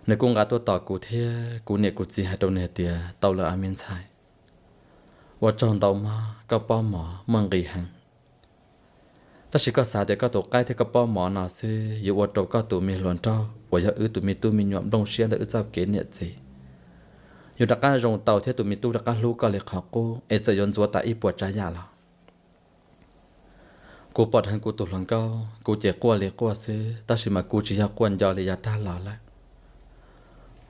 Nws kuj nqa tuaj tos kuv thiab kuv niam kuv txiv hais rau nws hais tias, tau lawm a me ntxhais, ua tsaug ntau mog, koj pob mov muaj nqis heev. Tab sis koj xav tias koj tus qaib thiab koj pob mov no xwb yuav ua rau koj tus me hluas nraug uas yog wb tus me tub me nyuam nplooj siab ntawm wb txoj kev niam txiv, yuav rov qab zoo tau thiab tus me tub rov qab hlub koj li qhov qub es txawm yuav ntxuav tas ib puas tsav yam los. Kuv pom dheev kuv tus hluas nkauj, kuv ces quaj li quaj xwb, tab sis mas kuv tsis yog quaj nco li yav tag los lawm.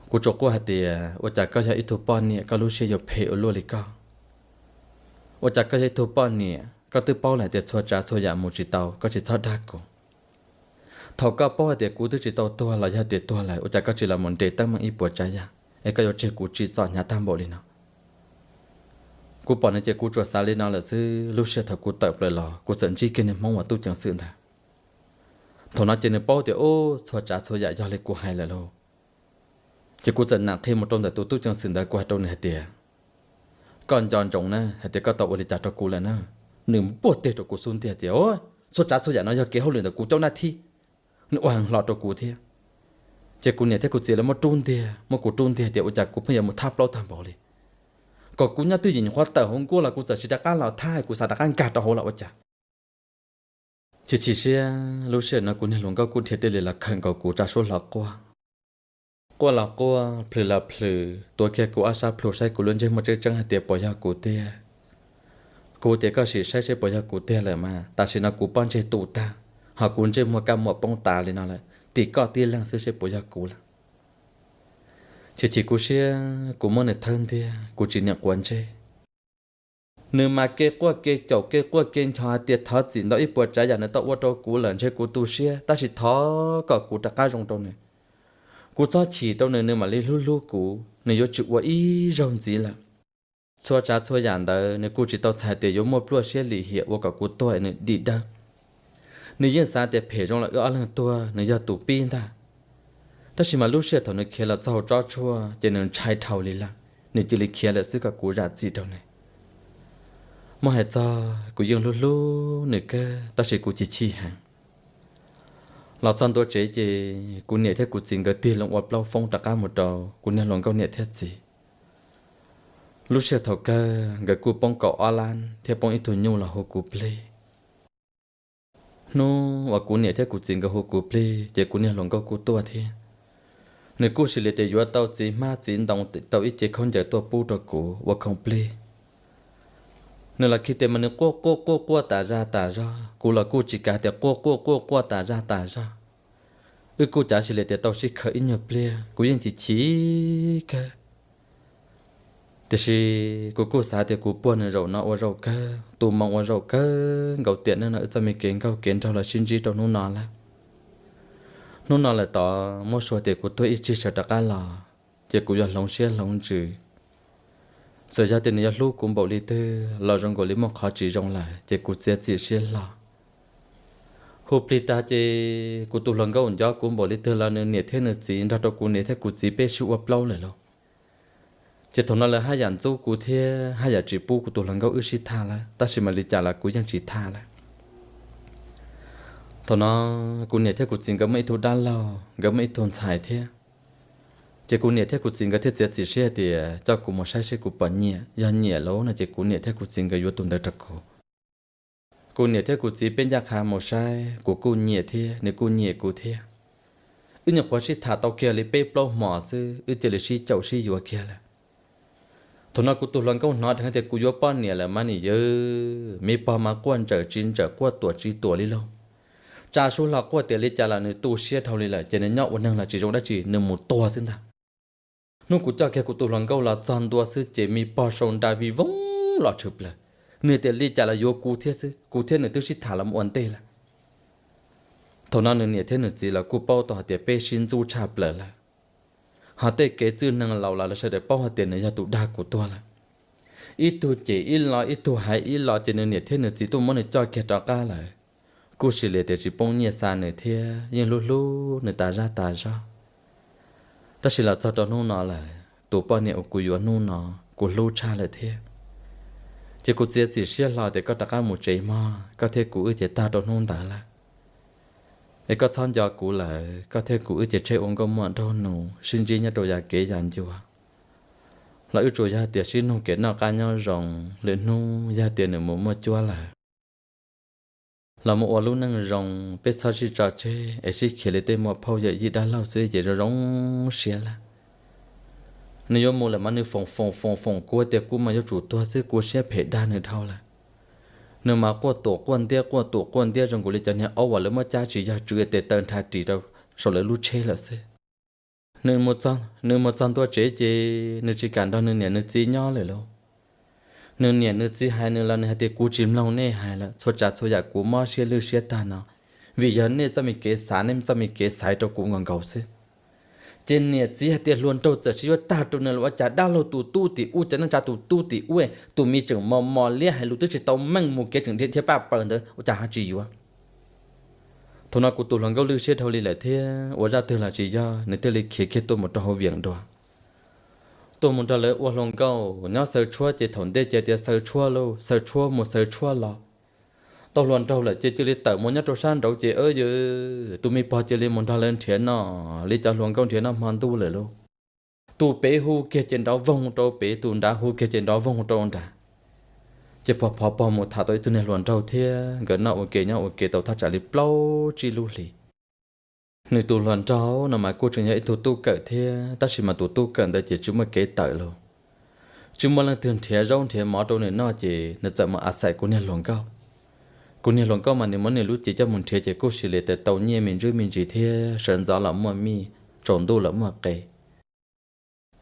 Kuv tsuas quaj hais tias, ua cas koj yog ib tug poj niam koj lub siab yuav phem ua luaj li koj? Ua cas koj yog ib tug poj niam koj twb paub lawm tias txhua tsav txhua yam mus tsis tau, koj tsis txhob dag kuv. Thaum koj paub hais tias kuv twb tsis tau tuag los yog tias tuag lawm, ua cas koj tsis los mus nres teeb meem ib puas tsav yam es koj yuav tseg kuv tsim txom hnyav tag npaum li no? Kuv pom nws ces kuv tsuas xav li no lawm xwb. Lub sij hawm thaum kuv tawm plaws los kuv txawm ntsib kiag niag hmoob uas tub ceev xwm ntawd. Thaum no ces nws paub tias ub, txhua tsav txhua yam yog li kuv hais lawm lauj. Ces kuv txawm nam qhia mus rau ntawm tus tub ceev xwm ntawd, kuv hais rau nws hais tias, koj nco ntsoov na hais tias koj tau ua li cas rau kuv lawm na. Nws npuaj teg rau kuv xub ntiag tias, txhua tsav txhua yam no yog kev hauj lwm ntawm kuv cov naj thib. Nws ua heev hlo rau kuv thiab. Ces kuv niam thiab kuv txiv lawv muab rub ntiag, muab kuv rub ntiag tias ua cas kuv pheej yuav mus thab plaub tag npaum li. Kom kuv nyob twj ywm nyuam qhuav tawm hauv nkuaj los kuv txawm tsis rov qab los thab, kuv xav rov qab nkag rau hauv los ua cas. Chim chim siab, lub sij hawm no kuv niag hluas nkauj kuj dhia tej li los khawm nkaus kuv tsa suab hlo quaj. Quaj los quaj, plhws los plhws, tuav kiag kuv ob sab plhu saib kuv lub ntsej muag tseeb tseeb hais tias puas yog kuv tiag. Kuv tias koj sim saib seb puas yog kuv tiag lawm mas, tam sim no kuv pob ntseg tu tag, ho kuv ntsej muag kaj muam poob tas li no lawm, tim koj tib leeg xwb seb puas yog kuv lawm. Chim chim kuv siab, kuv muab nws thawb ntiag, kuv tsis niam quav ntsej. Nws mas kev quaj kev caum kev quaj kev nchos hais tias thov txim ntau ib puas tsav yam nws tau ua rau kuv lawm ntshe kuv tu siab, tab sis thov kom kuv rov qab zoo rau nws. Kuv txhob chim rau nws, nws mam li hlub hlub kuv, nws yuav tsis ua ib zaug ntxiv lawm. Txhua tsav txhua yam ntawd nws kuj tsis tau txhais tias yuav muaj pluaj siab lim hiam ua kom kuv tuag es nws dim dawb. Nws yeej xav tias phem zoo los wb ob leeg tuag, nws yog tus pib ntag. Tab sis mas lub sij hawm thaum nws khiav los txog hauv tsob tshuaj ces nws ntshai dhau li lawm, nws cia li khiav lawm xwb kom kuv zam txim rau nws. Muab hais txog kuv yeej hlub hlub nws kawg, tab sis kuv chim chim heev. Los txog ntua tsev ces kuv niam thiab kuv txiv nkawd tig loo ua plaub foob rov qab mus rau kuv niag hluas nkauj niam thiab txiv. Lub sij hawm thaum kawg nkawd kuj poob kaum ob lab thiab poob ib tug nyuj los hu kuv plig. Hnub uas kuv niam thiab kuv txiv nkawd hu kuv plig ces kuv niag hluas nkauj kuj tuaj thiab. Nws kuj sim li tias yuav tau txiv hmab txiv ntoo, tau ib cev khaub ncaws tuaj pub rau kuv ua khoom plig. Nws los khi tes mas nws quaj quaj quaj quaj tas zaj tas zog, kuv los kuj tsis kav tias quaj quaj quaj quaj tas zaj tas zog. Wb kuj cav sim li tias tau sib khawm ib nyuag pliag, kuv yeej chim chim kawg. Tiam sis kuv kuj xav tias kuv puag nws zaum no ua zaum kawg, tu moo ua zaum kawg nkaus tiam neej no wb txoj me kev nkauj kev nraug los sib ntsib rau hnub no lawm. Hnub no lawm tod muab suav tias kuv tuag ib tsig sawv rov qab los, ces kuv yuav hloov siab hloov ntsws. Txawm yog tias nws yuav hlub kuv npaum li twg los zoo nkaus li muaj qhov tsis zoo lawm ces kuv txiav txim siab hlo. Hu plig tag ces kuv tus hluas nkauj nco kuv npaum li twg los nws niam thiab nws txiv nrog rau kuv niam thiab kuv txiv peb sib ua plaub lawm lauj. Ces thaum no lawv haj yam ntxub kuv thiab haj yam tsis pub kuv tus hluas nkauj wb sib tham lawm, tab sis mas li cas los kuv yeej tsis tham lawm. Thaum no kuv niam thiab kuv txiv nkawd muaj ib tug dab laug, nkawd muaj ib tug ntxhais thiab. Ces kuv niam thiab kuv txiv nkawd thiaj txiav txim siab tias coj kuv mus saib seb kuv puas nyiam, yog nyiam lawm no ces kuv niam thiab kuv txiv nkawd yuav tus ntawd rau kuv. Kuv niam thiab kuv txiv peb ncaj qha mus saib, kuv kuj nyiam thiab nws kuj nyiam kuv thiab. Wb nyuam qhuav sib tham tau kiag li peb plaub hmos xwb wb cia li sib caum sib yuav kiag lawm. Thaum no kuv tus hluas nkauj hnov dheev tias kuv yuav poj niam lawm mas nim yawg me pog mas quaj ntsawm tsis ntsawm quaj tuam tsis tuam li lauj. Tsa suab hlo quaj tias li cas los nws tu siab dhau li lawm ces nws nyob ua neeg los tsis zoo dab tsi, nws mus tuag xwb ntag. Hnub kuv coj kiag kuv tus hluas nkauj los txog ntua xwb ces me pog sau nra vij voog los tshwm plaws. Nws tias li cas los yuav kuv thiab xwb, kuv thiab nws twb sib tham los mus ua ntej lawm. Thaum no nws niam thiab nws txiv los kuj paub tau hais tias peb sib ntxub tshaj plaws lawm. Ho tej kev txwj neeg laus los lawv sawv daws paub hais tias nws yog tus dag kuv tuag lawm. Ib tug cem ib lo, ib tug hais ib lo ces nws niam thiab nws txiv tuaj muab nws coj kiag rov qab lawm. Kuj sim li tias tsis poob nyiaj xa nws thiab yeej hlub hlub nws tas zaj tas zog. Tab sis los txog rau hnub no lawm, tus poj niam uas kuv yuav hnub no kuv hlub tshaj lawm thiab. Ces kuv txiav txim siab hlo tias koj rov qab mus tsev mog, koj thiab kuv wb ces tag rau hnub ntawd lawm. Es koj txhob nco kuv lawm, koj thiab kuv wb ces tsheb ua nkauj muam nraug nus sib ntsib nyob rau yav kev yav ncua. Los wb tsuas yog tias sib nug kev noj qab nyob zoo, lwm hnub yog tias nws mus muaj cuab lawm los mus ua lub neej zoo, peb txhob sib tso tseg es sib khiav li tej muam phauj yawm yij dab laug xwb ces zoo zoo siab lawm. Nws yuav mus lawm mas nws foom foom foom foom kuv tias kuv mas yuav tsum tuag xwb, kuv siab phem dag nws dhau lawm. Nws mas quaj tus quaj ntiab quaj tus quaj ntiab zoo nkaus li cov niag aub uas lawv muab cab tsis yog tsw tes taw nrha ris rau saum lawv lub tsheb lawm xwb. Nws mus txog ntua tsev ces nws tsis kam nrog nws niam nws txiv nyob lawm lauj. Nws niam nws txiv hais nws los nws hais tias kuv tsis mloog nej hais lawm, txhua tsav txhua yam kuv mob siab lwj siab tag no, vim yog nej txoj me kev xav, nej txoj me kev xaiv rau kuv nkaus nkaus xwb. Ces niam txiv hais tias hluas nraug txawm tsis yuav tag rau nws los ua cas dab laug tus tub tim ub, cov neej tsa tus tub tim ub, tus me tseem mos mos liab hais lus twb tsis tau meej mus kev tseem dhia dhia paj paws ntawd ua cas ho tsis yuav. Thaum no kuv tus hluas nkauj lwj siab dhau li lawm thiab ua zaj twg los tsis yog, nws thiaj li khiav kiag tuaj mus rau hauv Vias dua. Tuaj mus nrog lawv ua hluas nkauj nyob xaws tshuab ces thaum ntej ces tias xaws tshuab lauj, xaws tshuab mus xaws tshuab los. Tau hluas nraug lawm ces cia li tawm mus nyob rau sab nraud ces ua cas tus me pog cia li mus nrog lawv nrhiav noj li cov hluas nkauj nrhiav noj hmo ntuj lawm lauj. Tus pem hu kiag ces nrov voog rau pem, tus nrad hu kiag ces nrov voog rau nrad. Ces pog phov pog mus tham tau ib tug niag hluas nraug thiab nkawd noj ua ke nyob ua ke tau thaj tsam li plaub tsib lub hlis. Nws tus hluas nraug no mas kuj tseem yog ib tug tub kawm thiab, tab sis mas tus tub kawm ntawd ces tsis muaj kev tawm lauj. Tsis muaj leej twg nrhiav zaub nrhiav mov rau nws noj ces nws txawm mus a xais kuv niag hluas nkauj. Kuv niag hluas nkauj mas nws muab nws lub cev coj mus nrhiav ces kuj sis li tes tau nyiaj me ntsuj me ntsis thiab, sawv ntxov los muaj mij, tsaus ntuj los muaj qe.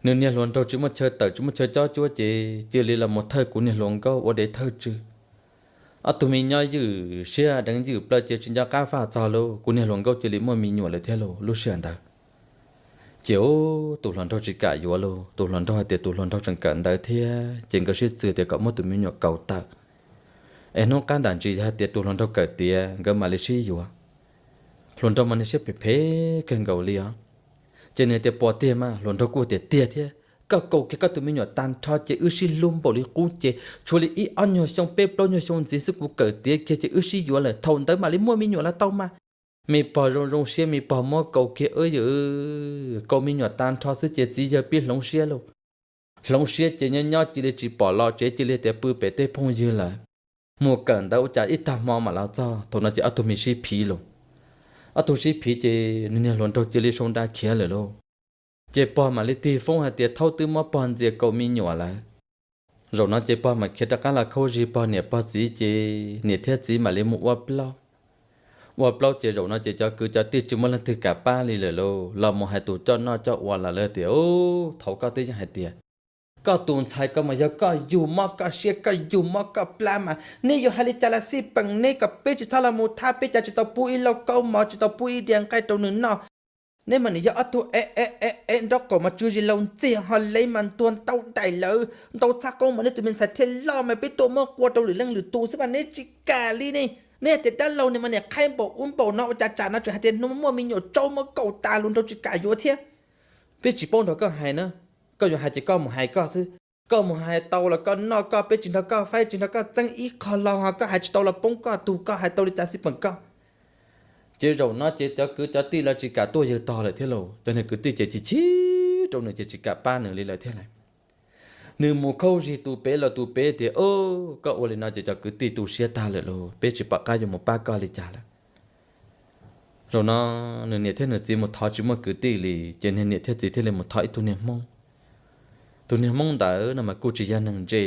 Nws niag hluas nraug tsis muaj chaw tawm tsis muaj chaw cob cuab ces cia li los mus thawj kuv niag hluas nkauj ua dev thawj tswv. Ob tug me nyob ywm siab deev ywm plaws ces tsis nco qab faj txog lauj, kuv niag hluas nkauj cia li muaj me nyuam lawm thiab lauj lub sij hawm ntawd. Ces tus hluas nraug tsis kam yuav lauj, tus hluas nraug hais tias tus hluas nraug tseem kawm ntawv thiab ces nkawd sib txwv tias kom muab tus me nyuam kaus tawm, es hnub qab nram ntsis yog hais tias tus hluas nraug kawm tiav nkawd mam li sib yuav. Hluas nraug mas niag siab phem phem kawg nkaus li os. Ces nws tias puas tiag mas, hluas nraug kuj tias tiag thiab. Koj kaus kiag koj tus me nyuam tag nrho ces wb sib hlub npaum li qub ces tshuav li ib ob nyuag xyoo peb plaub nyuag xyoo ntxiv xwb kuv kawm tiav kiag ces wb sib yuav lawm, thaum ntawd mam li muaj me nyuam los tau mas. Me pog zoo zoo siab, me pog muab kaus kiag, ua cas kaus me nyuam tag nrho xwb ces txiv yawg pib hloov siab lauj. Hloov siab ces nyob nyob cia li tsis pom los tsev, cia li tias pw pem tej phooj ywg lawm. Mus kawm ntawv ua cas ib tag hmo mam los txog, thaum no ces ob tug me sib phiv lauj. Ob tug sib phiv ces nws niag hluas nraug cia li sau nra khiav lawm lauj. Ces pog mam li tig foob hais tias thaub twb muab pog ntxias kaus me nyuam lawm. Zaum no ces pog mam khiav rov qab los khaub zig pog niam pog txiv ces niam thiab txiv mam li mus ua plaub. Ua plaub ces zaum no ces cov kwv cov tij tsis muaj leej twg kam pab li lawm lauj, los mus hais tus coj noj coj ua los lawv tias, Ub, thaum koj twb yeej hais tias koj tus ntxhais ko mas yog koj yug mob koj siab, koj yug mob koj plab mas neb yuav hais li cas los xij peem neb, kom peb tsis txhob los mus thab peb, cas tsis tau pub ib lauj kaub mov, tsis tau pub ib diav nqaij rau nws noj. Neb mas nim yog ob tug e e e nraub qaum mas tsw zis laus ntxiag ho le mas ntuag ntau daim lawm, ntau txhab qoob mas neb tus me ntxhais thiaj loj mas peb tuaj muab qua rau lwm leej lwm tus xwb mas neb tsis kam li ne. Neb hais tias dab laug ni mas niam qhaib npaum ub npaum no ua cas tsam no tseem hais tias hnub muaj me nyuam tsaub muab kaum tas, hluas nraug tsis kam yuav thiab. Peb tsis paub nrog koj hais na, koj yuav hais ces koj mus hais koj xwb. Koj mus hais tau los koj noj koj, peb tsis nrog koj faib tsis nrog koj txeeb ib qho lo, ho koj hais tsis tau los poob koj tug, koj hais tau li cas xij peem koj. Ces zaum no ces cov kwv cov tij lawv tsis kam tuaj yawg tog lawm thiab lauj, cov niag kwv tij ces chim chim rau nws ces tsis kam pab nws li lawm thiab lauj. Nws mus khaub zig tus pem los tus pem tias, Koj ua li no ces cov kwv tij tu siab tag lawm lauj, peb tsis pom qab yuav mus pab koj li cas lawm. Zaum no nws niam thiab nws txiv mus thov tsis muaj kwv tij li, ces nws niam thiab txiv thiaj li mus thov ib tug niag Hmoob. Tus niag Hmoob ntawd no mas kuj tsis yog neeg ntse